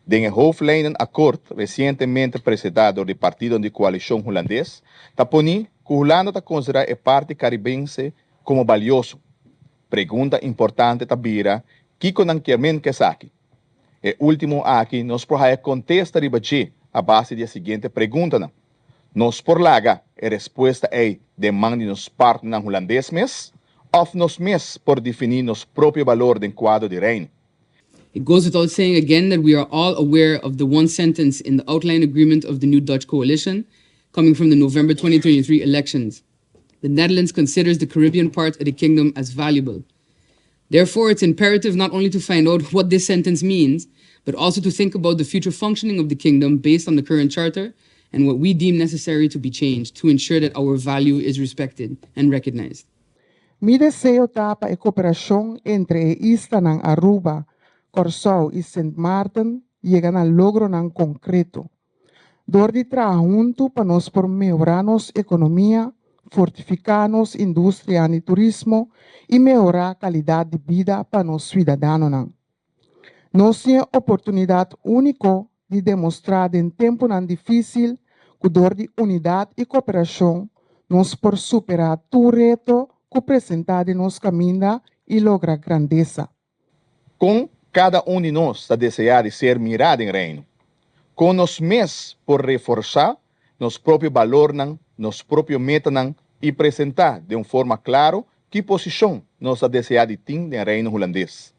Den e hoofdlijnenakkoord resientemente presentá dor di partidonan di koalishon hulandes, ta poní ku Hulanda ta konsiderá e parti karibense komo balioso. Pregunta importante ta bira kiko nan kier men ku esaki. E último aki nos por haya kontesta riba dje a base di e siguiente preguntanan. Nos por laga e respuesta ei den man di nos partnernan hulandes mes òf nos mes por definí nos propio balor den kuadro di Reino? It goes without saying again that we are all aware of the one sentence in the outline agreement of the new Dutch coalition coming from the November 2023 elections. The Netherlands considers the Caribbean part of the kingdom as valuable. Therefore, it's imperative not only to find out what this sentence means, but also to think about the future functioning of the kingdom based on the current charter and what we deem necessary to be changed to ensure that our value is respected and recognized. Mi deseo ta pa e kooperashon entre e islanan Aruba, Kòrsou i Sint Maarten yega na logronan konkreto. Dor di traha huntu pa nos por mehorá nos ekonomia, fortifiká nos industria di turismo i mehorá kalidat di bida pa nos siudadanonan. Nos tin e oportunidat úniko di demostrá den tempunan difísil ku dor di unidat i kooperashon nos por superá tur reto ku presentá den nos kaminda i logra grandesa. Kon kada un di nos ta deseá di ser mirá den Reino? Kon nos mes por reforsá nos propio balornan, nos propio metanan i presentá den un forma klaro ki posishon nos ta deseá di tin den Reino Hulandes?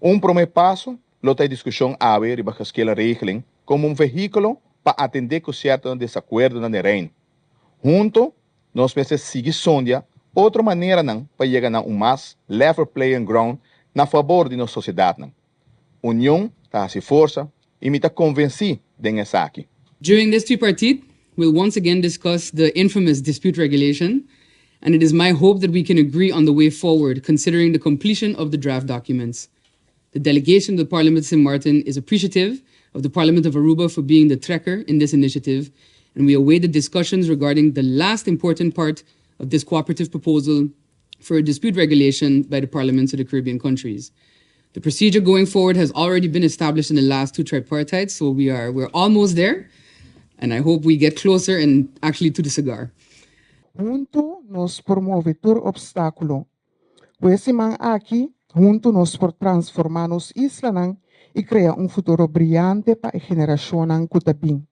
Un promé paso lo ta e diskushon awe riba geschillenregeling komo un vehíkulo pa atendé ku sierto desakuerdonan den Reino. Hunto nos mester sigui sondia otro maneranan pa yega na un mas level playing ground na fabor di nos sosiedatnan. Union ta hasi forsa i mi ta konvensí den esaki. During this tripartite, we'll once again discuss the infamous dispute regulation, and it is my hope that we can agree on the way forward, considering the completion of the draft documents. The delegation of the Parliament of St. Martin is appreciative of the Parliament of Aruba for being the trekker in this initiative, and we await the discussions regarding the last important part of this cooperative proposal for a dispute regulation by the parliaments of the Caribbean countries. The procedure going forward has already been established in the last two tripartites, so we're almost there, and I hope we get closer and actually to the cigar. Huntu nos por move tur opstákulo. Ku e siman aki, huntu nos por transformá nos islanan i krea un futuro briante pa e generashonnan ku ta bin.